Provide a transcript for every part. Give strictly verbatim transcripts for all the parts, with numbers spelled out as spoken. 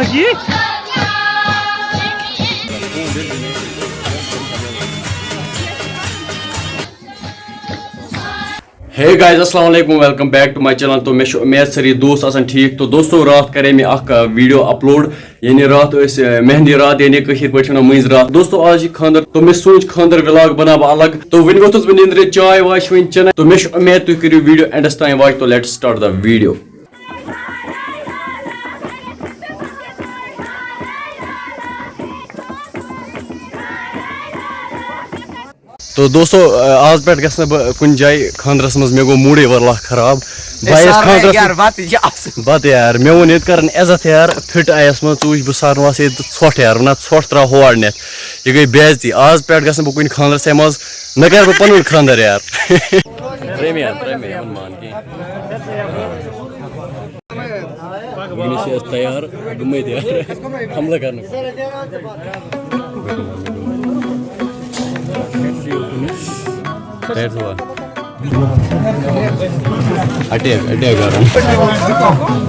Hey guys, السلام علیکم، welcome back to my channel۔ تو مےٚ چھُ اُمید سٲری دوست آسن ٹھیٖک۔ تو دوستو، راتھ کرے مےٚ اکھ ویڈیو اپلوڈ، یعنی راتھ ٲسۍ مہندی رات، یعنی کٔشیٖر پٲٹھۍ چھِ وَنان مٲنٛزِ راتھ۔ دوستو، آز چھِ خانٛدر، تو مےٚ سوٗنٛچ خانٛدر وِلاگ بناو بہٕ الگ۔ تو وۄنۍ ووٚتھُس بہٕ نِندرِ، چاے واے چھِ وۄنۍ چٮ۪نَے۔ تو مےٚ چھُ اُمید تُہۍ کٔرِو ویڈیو اینڈس تام watch۔ تو let's start the video۔ تو دوستو، آز پٮ۪ٹھ گژھٕ نہٕ بہٕ کُنہِ جایہِ خانٛدرَس منٛز، مےٚ گوٚو موٗڈٕے وَللہ خراب۔ بہٕ آیس خانٛدرَس یار، منٛز۔ بَتہٕ یہِ چھِ اَصٕل۔ بَتہٕ یار، مےٚ ووٚن ییٚتہِ کَرَن عزت یار، فِٹ آیَس منٛز، ژٕ وٕچھ بہٕ سارنٕے وَسہٕ ییٚتہِ ژھۄٹھ یار، وَنان ژھۄٹھ ترٛاو ہور نِتھ، یہِ گٔے بے عزتی۔ آز پٮ۪ٹھ گژھٕ نہٕ بہٕ کُنہِ خانٛدرَسٕے منٛز، نہ کَرٕ بہٕ پَنُن خانٛدر یار۔ ترٛٲیمٕے یار، ترٛٲیمٕے، یِمَن مان کینٛہہ۔ وٕنہِ چھِ أسۍ تیار گٔمٕتۍ یار حملہٕ کرنہٕ خٲطرٕ۔ اٹیک، اٹیک کران۔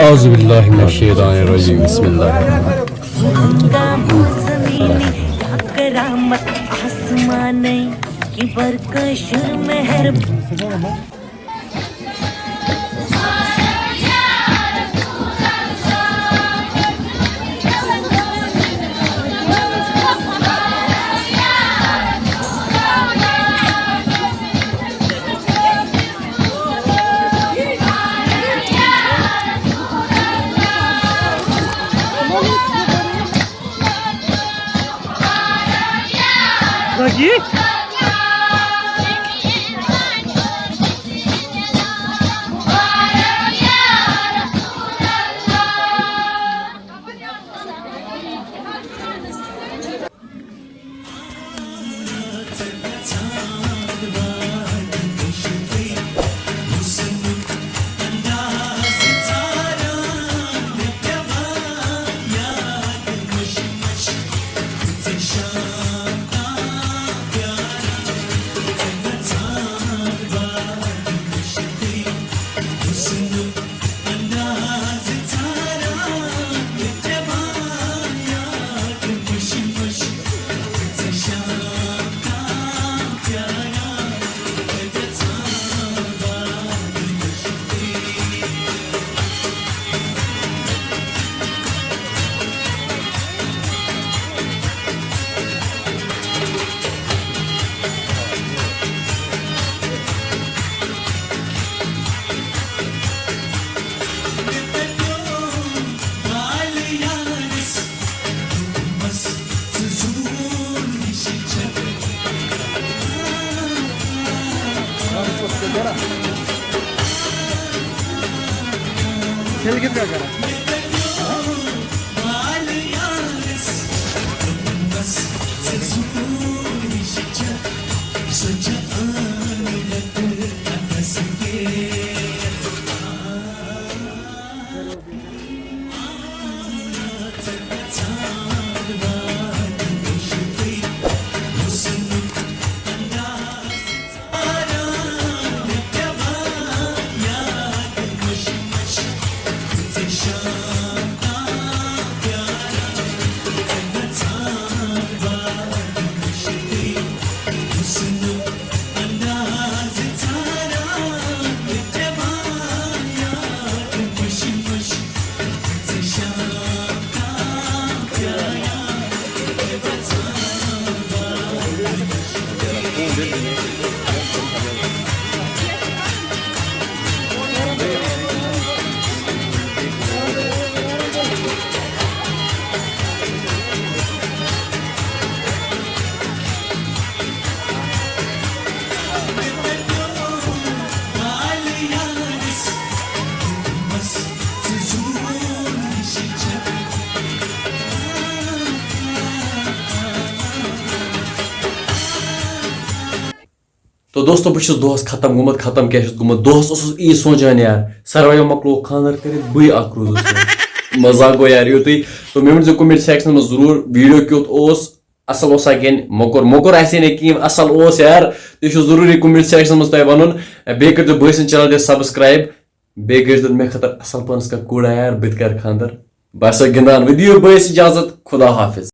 اعوذ باللہ من الشیطان الرجیم، بسم اللہ الرحمن الرحیم۔ کرامت آسمانٕے، کہِ بر کٲشُر مہربان۔ تیٚلہِ کِتھ کٔنۍ کران؟ تو دوستو، بہٕ چھُس دۄہَس ختم گوٚمُت۔ ختم کیٛاہ چھُس گوٚمُت؟ دۄہَس اوسُس یی سونٛچان یار، سارویو مۄکلوو خانٛدر کٔرِتھ، بٕے اَکھ روٗدُس یار۔ مزاق گوٚو یار یُتُے۔ تو مےٚ ؤنۍزیو comment section منٛز ضروٗر video کیُتھ اوس، اَصٕل اوسا کِنہٕ موٚکُر؟ موٚکُر آسہِ ہے نہٕ کِہیٖنۍ، اَصٕل اوس یار۔ تُہۍ چھُو ضروٗری comment section منٛز تۄہہِ وَنُن۔ بیٚیہِ کٔرۍزیو بٲے سٕنٛدۍ channel تہِ subscribe۔ بیٚیہِ کٔرۍزیو مےٚ خٲطرٕ اَصٕل پانَس کانٛہہ کوٗرا یار، بہٕ تہِ کَرٕ خانٛدر۔ بہٕ ہسا گِنٛدان، وۄنۍ دِیِو بٲیِس اِجازت، خدا حافظ۔